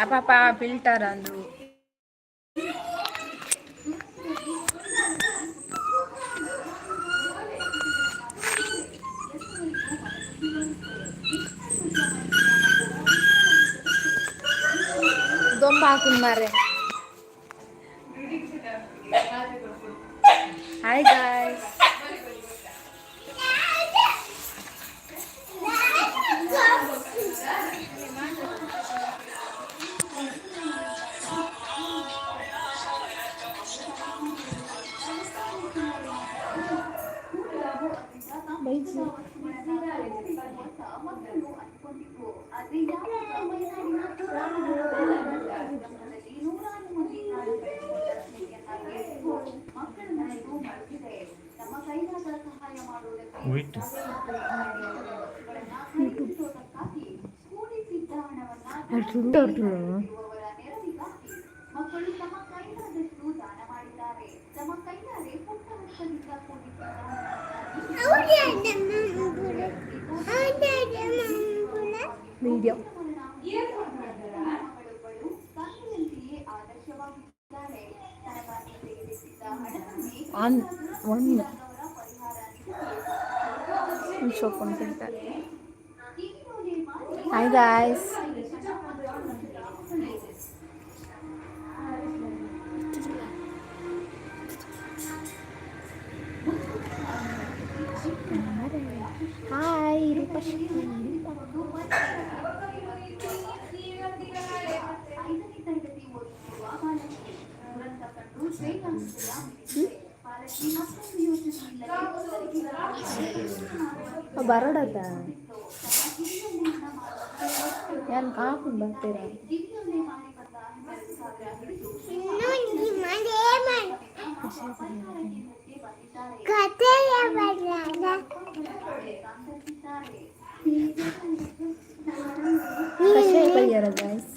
ಅಪಾಪ filter ಅಂದು. ದೊಂಬ ಹಾಕುನ್ ಮಾರೆ. Hi guys. Wait. Video. On one open filter. Hi guys. Hi Roopashree. ಬರಡತ್ತ ಯಾನ್ ಕಾಕೊಂಡು ಬರ್ತೀರಾ? ಕಷಾಯ ಪರಿಹಾರ ಗಾಯ್ಸ್.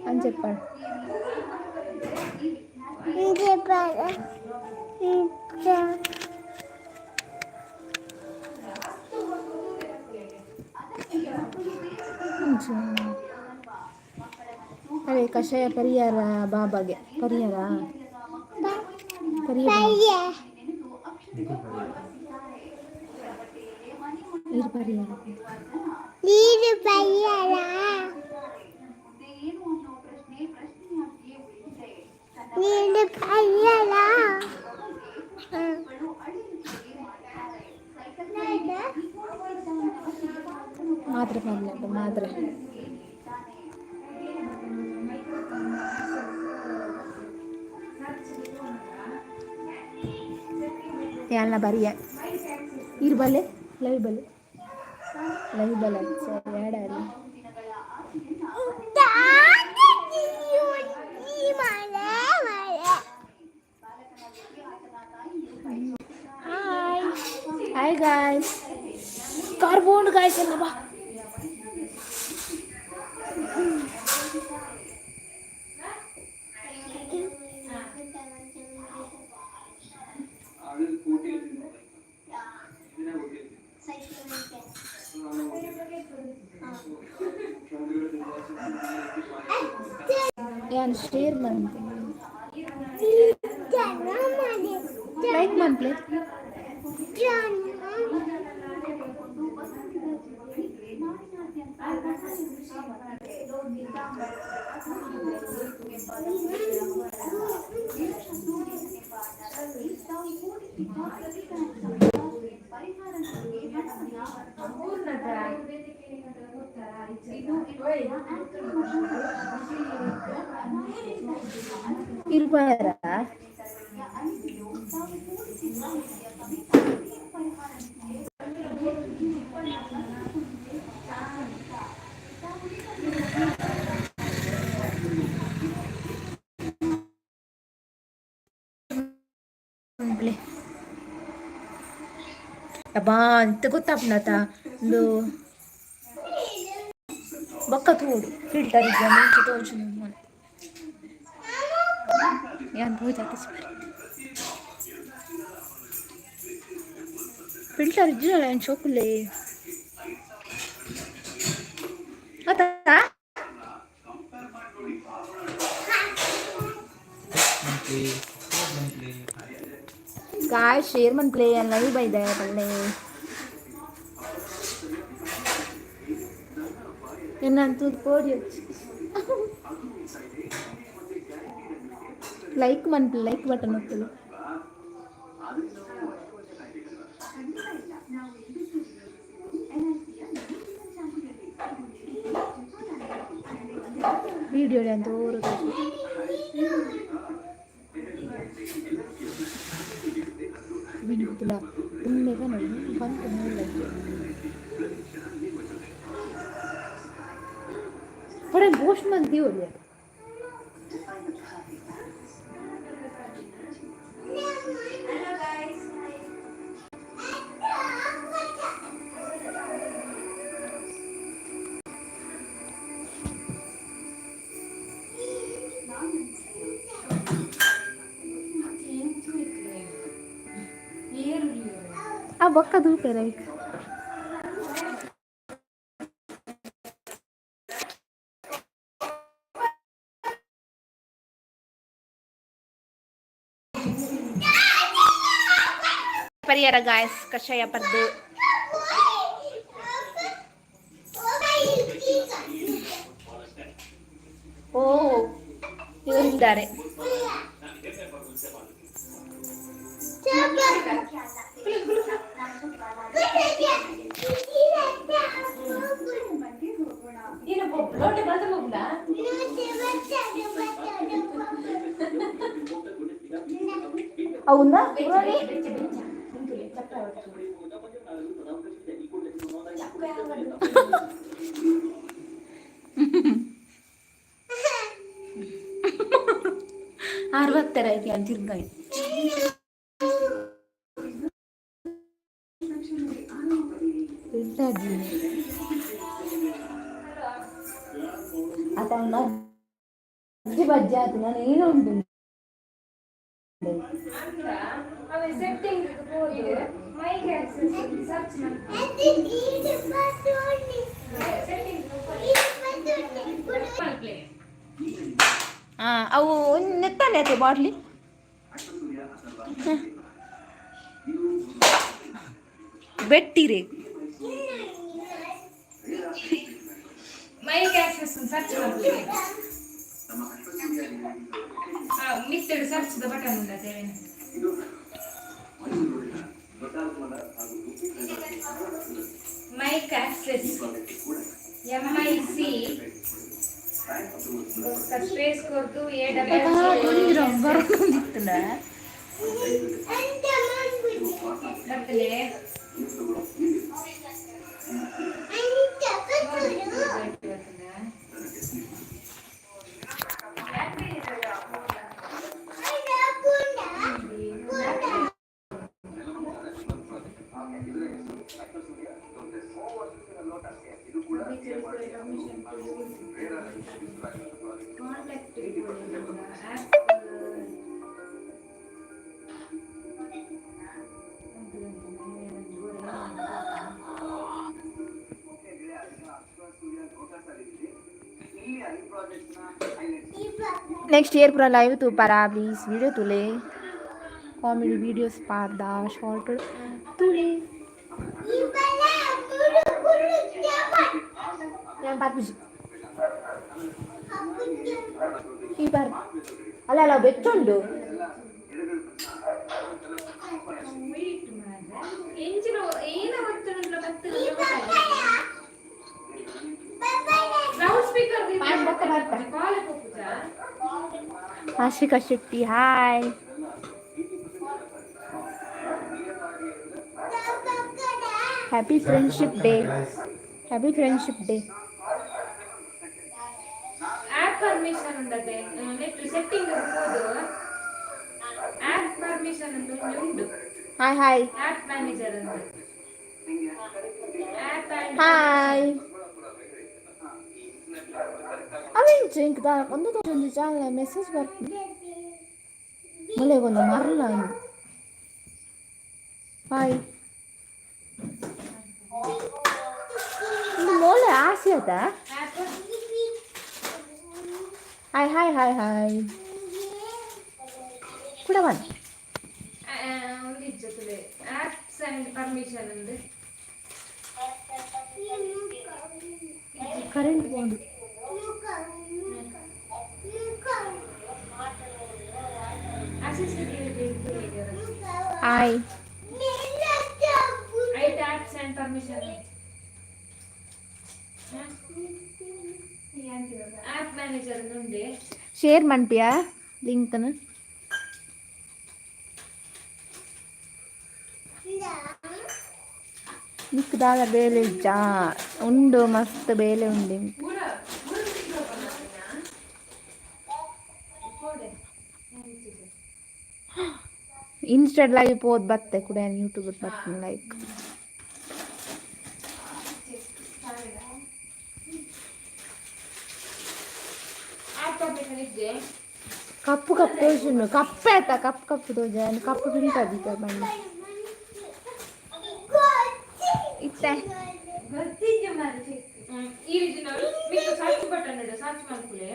అని చెప్పాడు. ಅದೇ ಕಷಾಯ ಪರಿಹಾರ, ಬಾಬಾಗೆ ಪರಿಹಾರ ಪರಿಹಾರ. ನೀರು ಪರಿಹಾರ. ನೀರು ಪರಿಹಾರ. ನೀರು ಪರಿಹಾರ. ಮಾತ್ರೆ ಪರ್ಲೆ, ಮಾತ್ರೆ. ಯಾಲ್ನ ಬರಿಯ ಇರು ಬಲ್ಲೆ, ಲೈವ್ ಬಲ್ಲೆ, ಲೈವ್ ಬಲ್ಲೆ. ಸರಿ, ಯಾಡಾರಿ. Hi hi guys. ಕಾರ್ಬೋಂಡ್ ಗಾಯ್ಸ್ ಅಲ್ಲ ಬಾ. ಯಾನ್ ಶೇರ್ ಮಂತೆ, ಲೈಕ್ ಮನ್ಪ್ಲೆ. ಇಲ್ಬಾರ. ಅಬ್ಬಾ ಅಂತ ಗೊತ್ತಾಪುಂಡತ ಒಂದು ಬೊಕ್ಕ ತೂಡು ಫಿಲ್ಟರ್ ಇಜ್ಜ ಮುಂಚೆ ತೋಜುಂಡು. ಯಾನ್ ಪೂಜೆ ಬರಿ ಫಿಲ್ಟರ್ ಇಜ್ಜಿಲ್ಲ ಏನು ಶೋಕುಲೇ ಅತ್ತಾ. ಗಾಯ್ಸ್, ಶೇರ್ ಮನ್ಪ್ಲೆ, ಲೈವ್ ಬೈದೆ ಪಲ್ಲೆ. ಎನ್ನ ತೂದು ಪೋಡಿ ಲೈಕ್ ಮನ್ಪ್ಲೆ, ಲೈಕ್ ಬಟನ್ ಒತ್ತಲು. ವಿಡಿಯೋ ಅಂತ ಊರು ವಿನುಕುಲ ಉಮ್ಮೆಗ ಬಂತು ಮೂಲಕ್ಕೆ ಪಡೆ ಪೋಸ್ಟ್ ಮಂದಿ. ಆ ಬೊಕ್ಕ ದೂಪೆ ಲೈಕ್. ಪರಿಹಾರ ಗಾಯಸ್, ಕಷಾಯ ಪದ್ದು. ಓ, ಇವರಿದ್ದಾರೆ. అవునా? ಅರವತ್ತರ ತಿರ್ಗಾಯಿ. ಅತ ಅಜ್ಜಿ ಬಜ್ಜೆ ಆತು, ನಾನು ಏನು ಉಂಟು. ಅವು ನೆತ್ತಾನೆ ಆಯ್ತು ಬಾಟ್ಲಿ. ಬೆಟ್ಟಿರಿ. ಮೈಕ್ ಆಕ್ಸೆಸ್ ಸರ್ಚ್ ಮಾಡ್ತೀವಿ. ಮಿತ್ತಡು ಸರ್ಚ್ the button ಉಂಡತೆ. Mic access, MIC space ಕೊರ್ದು ಎ ಡಬ್ಲ್ಯೂ. ಬರೋದಿತ್ತಲ್ಲ. ಬರ್ತದೆ. ನೆಕ್ಸ್ಟ್ ಇಯರ್ ಪೂರ ಲೈವ್ ತೂಪಾರ ಪ್ಲೀಸ್. ವಿಡಿಯೋ ತುಲೆ, ಕಾಮಿಡಿ ವಿಡಿಯೋಸ್ ಪಾರ್ದ, ಶಾರ್ಟ್ ತುಲೆ. ഞാൻ ಪಾರ್ಪುಜಿ ಈ ಬಾರ್. ಅಲ್ಲ ಅಲ್ಲ, ಬೆಚ್ಚುಂಡು. Ashika Shetty, hi. Happy Friendship Day, happy Friendship Day. App permission ಉಂಡತೆ. Net setting ಹೋದು ಆಪ್ ಪರ್ಮಿಷನ್ ಅಂತ ಒಂಜಿ ಉಂಡು. Hi hi. ಆಪ್ ಮ್ಯಾನೇಜರ್ ಅಂತ, ಆಪ್ ಅಂಡ್ ಹಾಯ್. ಅವೇನು ಡ್ರಿಂಕ್ ಒಂದು ಒಂಜಿ ಚಾನಲ್ ಮೆಸೇಜ್ ಬರ್ಪುಂಡು. ಮೊಲೆಗೊಂದು ಮರಲ. ಹಾಯ್, ಮೋಲೆ ಆಸೆ ಆತ. App. Hi hi hi hi ಕೂಡ ಬನ್ನಿ. ಒಂದು ಇಜ್ಜತ್ತುಲೆ, ಆ್ಯಪ್ಸ್ ಆ್ಯಂಡ್ ಪರ್ಮಿಷನ್ ಅಂದು. Current board. Accessibility. Hi. ಐಟ್ apps and permission, app manager ಉಂಡೆ. ಶೇರ್ ಮನ್ಪಿಯಾ ಲಿಂಕ್ನ? ನಿಕ್ ದಾದ ಬೇಲೆ ಇಜ್ಜಾ? ಉಂಡು, ಮಸ್ತ್ ಬೇಲೆ ಉಂಡು. ಪೂರ ಪೂರ. ಕೋಡೆ. ಇನ್ಸ್ಟಾಡ್ ಲೈವ್ ಪೋದ್ ಬತ್ತೆ ಕೂಡ, ಯೂಟ್ಯೂಬ್ ಬತ್ತೆ ಲೈಕ್. ಆ್ಯಪ್ ಪರ್ಮಿಷನ್ ಇದ್ದೆ. ಕಪ್ಪು ಕಪ್ಪು ತೋಜುಂಡು, ಕಪ್ಪೆ ಆಯ್ತಾ? ಕಪ್ಪು ಕಪ್ಪು ತೋಜ, ಕಪ್ಪು ತಿಂತದಿತ್ತ ಬಣ್ಣ ಇತ್ತೆ. ಈ ರೀತಿ ನಾವು ಮಿಕ್ಕ ಸರ್ಚ್ ಬಟನ್ ಇಡು, ಸರ್ಚ್ ಮಾಡ್ಕೊಳ್ಳಿ.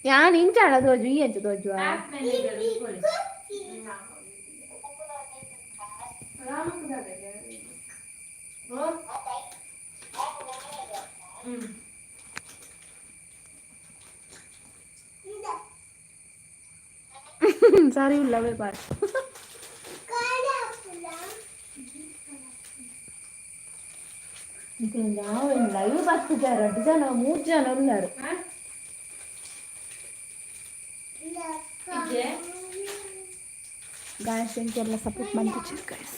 ಯಾನ್ ಇಂಚಾಡ ತೋಜು, ಈ ಅಂಚ ತೋಜುವ. ಆ್ಯಪ್ ಮ್ಯಾನೇಜರ್ ಇಟ್ಕೊಳ್ಳಿ. ಓ ಹ್ಮ್. ಸರಿ ಇಲ್ಲವೇ ಬಾಯ್. ಲೈವ್ ಬರ್ತಿದ್ದಾರೆ ರಡ್ಡು ಜನ, ಮೂರು ಜನ ಉಳ್ಳಾರು. ಹಾ ಇದ್ದೆ. ಗಾಯ್ಸ್, ಎಂಕೆಲ್ಲ ಸಪೋರ್ಟ್ ಮಂತಿಚ್ಚರ್ ಗಾಯ್ಸ್.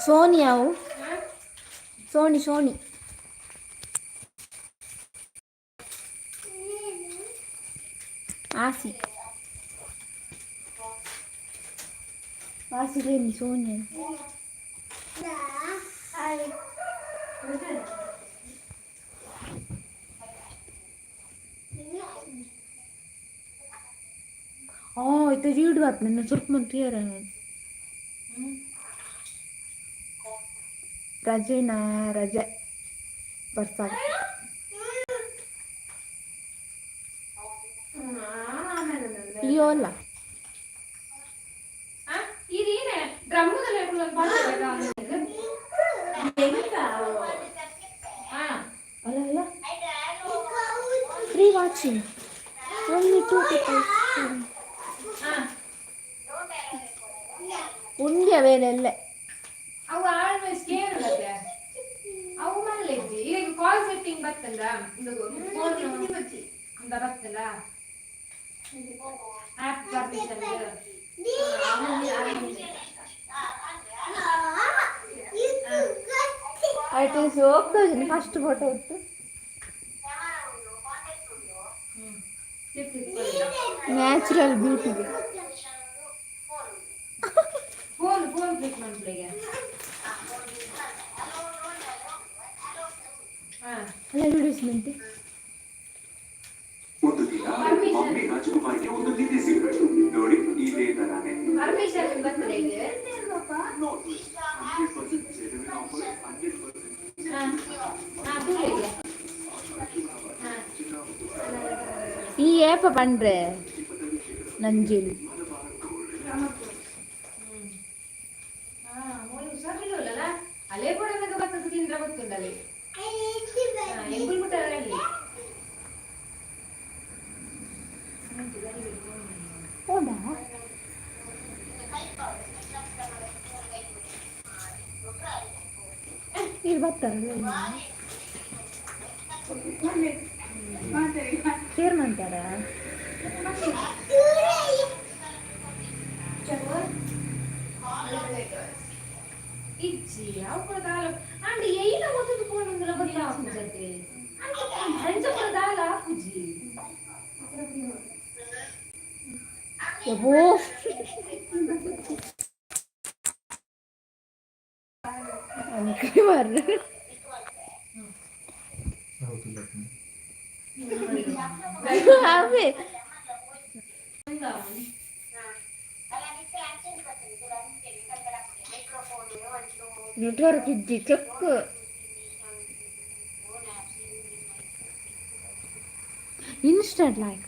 ಸೋನಿ ಅವು. ಹಾ. ಸೋನಿ ಸೋನಿ ಆಸಿ ಆಸಿಲೇನಿ ಸೋನಿ. ಆ ಇತ್ತೆ ಜೀಡ್ ಬರ್ಪುಂಡು ಸುರ್ಕ್ ಮಂತಿಯರ. ರಜೆನಾ? ರಜೆ ಬರ್ಸಾಗ. ಅಯ್ಯೋ ಅಲ್ಲ. ಇದೇನೆ ಡ್ರಮ್ಮುದಲ್ಲಿ ಹಾ. ಅಲ್ಲ ಅಲ್ಲ, free watching, only two people. ಹಾ. ಉಂಡ್ಯ ವೇಲೆಲ್ಲೆ. ಅವು ಆಲ್ವೇಸ್ ಕೇರಳಕ್ಕೆ ಅವು ಮಲ್ಲೆಜ್ಜಿ. ಈಗ ಕಾಲ್ ಸೆಟ್ಟಿಂಗ್ ಬರ್ತಲ್ಲ, ಫೋನ್ ಅಂತ ಬರ್ತಲ್ಲ, ಆ್ಯಪ್ ಪರ್ಮಿಷನ್. ಆಯ್ತು, ಹೋಗ್ತಾ ಫಸ್ಟ್ ಫೋಟೋ ಇತ್ತು. Natural beauty. Phone phone click ಮಾಡ್ಲಿಗೆ. ಹಾ. ಅಲ್ಲ, ಅಡ್ವರ್ಟೈಸ್ಮೆಂಟ್. ಒಂದು ದಿನ ಮಮ್ಮಿ ರಾಜಕುಮಾರಿಗೆ ಒಂದು ನಿಧಿ ಸಿಕ್ಕಿತು ನೋಡಿ, ಇದೇ ತರಾನೇ. ಪರ್ಮಿಷನ್ ಬರ್ತದೆ ಈಗ. 100% genuine offer, 100%. ಹಾ ಹಾ, ದೂರ ಇದೆ. ಹಾ. ಈ ಏಪ ಪಂಡ್ರೆ ನಂಜಿಲ್. ಹಾ, ಮೋಲು ಹುಷಾರಿಲ್ಲಲ್ಲ, ಅಲ್ಲೇ ಕೂಡ ನನಗೆ ಬರ್ತದೆ, ತಿಂದ್ರ ಗೊತ್ತುಂಡಲ್ಲಿ ಎಂಕುಲ್ ಮುಟ್ಟ ಅಲ್ಲಿ. ಹೌದಾ? ಇಲ್ಲಿ ಬರ್ತಾರಲ್ಲ, ಶೇರ್ ಮಾಡ್ತಾರ. ಇಜ್ಜಿ, ಅವು ಕೂಡ ದಾಲ ಅಂಡ್ ಏನ ಓದೋದು ಫೋನ್ ಒಂದಲ್ಲ ಗೊತ್ತಾ ಹಾಕುಜತೆ ಅಂಚ ಕೂಡ ದಾಲ ಹಾಕುಜಿ. ಯಬ್ಬೋ. ಅವೇ. ನೆಟ್ವರ್ಕ್ ಇಜ್ಜಿ ಚೆಕ್. ಇನ್ಸ್ಟೆಂಟ್ ಲೈಕ್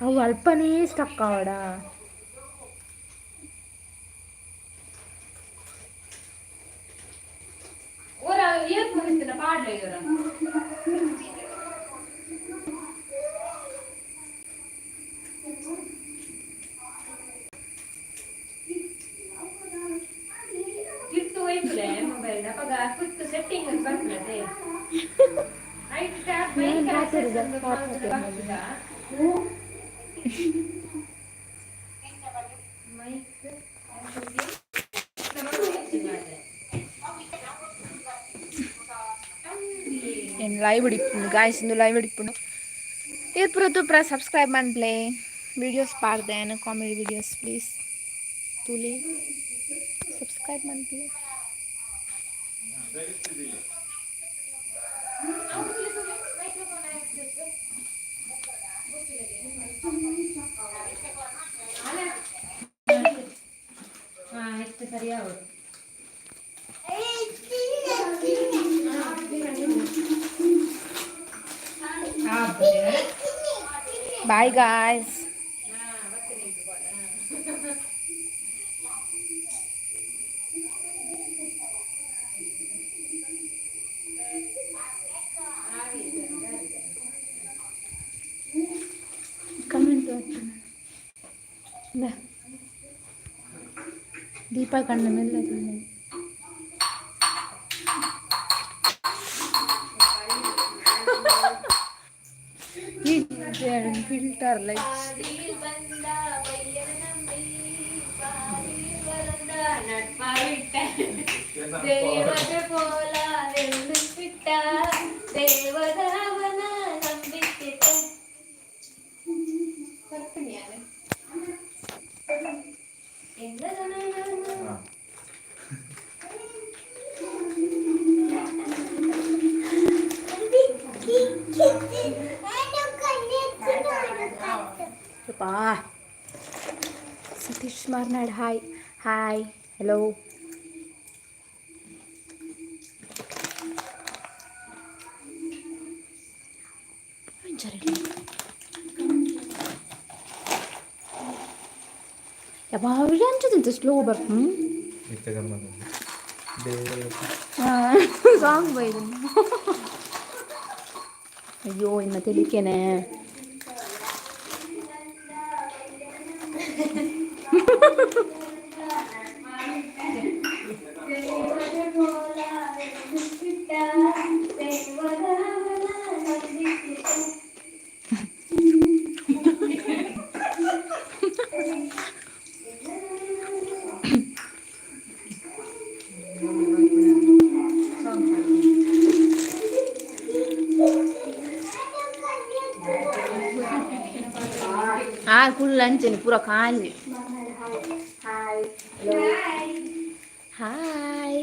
ಅವು ಅಲ್ಪನೇ ಸ್ಟಕ್ ಆವಡ. ಓರ ಏತ್ ಮುಗಿಸ್ತಿನ ಪಾಡ್ಲೆ ಇವರ. ತಿರ್ತು ಒಯ್ಪುಲೆ ಮೊಬೈಲ್ ಅಪಗ ಕ್ವಿಕ್ ಸೆಟ್ಟಿಂಗ್ ಬರ್ಪುಲತೆ. ಐಟ್ ಟ್ಯಾಪ್ ಏನ್ ಮೈಕ್ ಹಾಕಿರೋದು? ಆಕ್ಸೆಸ್ ಬರ್ಪುದ. ಮೈಕ್. ಏನು ಲೈವ್ ಹಿಡಿಪುಂಡು ಗಾಯ್ಸ್, ಇಂದು ಲೈವ್ ಹಿಡಿಪುಂಡು. ಇರ್ಪುರ ತೂಪ್ರ ಸಬ್ಸ್ಕ್ರೈಬ್ ಮನ್ಪ್ಲೆ. ವೀಡಿಯೋಸ್ ಪಾಡ್ದೆ ಕಾಮಿಡಿ ವೀಡಿಯೋಸ್, ಪ್ಲೀಸ್ ತೂಲೆ, ಸಬ್ಸ್ಕ್ರೈಬ್ ಮನ್ಪ್ಲೆ. ಹಾ, ಎಷ್ಟು ಸರಿಯಾಗುತ್ತೆ. Bye guys. Comment. ದೀಪ ಕಣ್ಣ ಮೇಲೆ. Filter like. ದೇವದ ಪೋಲ ಬಿಟ್ಟ ದೇವದಾವನ ನಂಬಿಟ್ಟಿಟ್ಟ. ಪಾ Satish Marnad, hi hi hello. ಯಾವಾಗ ಅಂಚುದಂತೆ ಸ್ಲೋ ಬರ್ತು. ಸಾಂಗ್ ಬೈದು. ಅಯ್ಯೋ, ಇನ್ನು ತಿಳಿಕೇನೆ. ಆ ಕುಲ್ಲ ಅಂಚೆನೆ ಪೂರ ಖಾಲಿ. ಹಾಯ್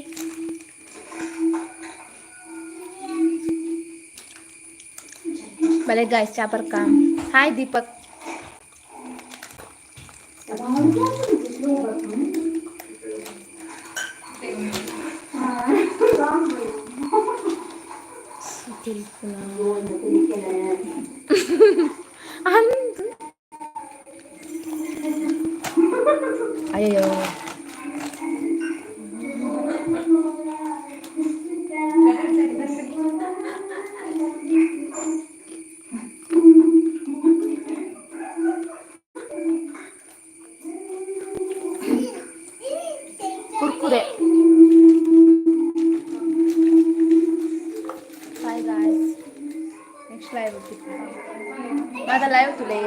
ಬಲೆ ಗಾಯ್ಸ್, ಚಾಪರ್ಕ. ಹಾಯ್ ದೀಪಕ್. ಅಂದು ಅಯ್ಯೋ. Kurkure. Bye guys, next live. ಮಾತ ಲೈವ್ ತುಲೆ.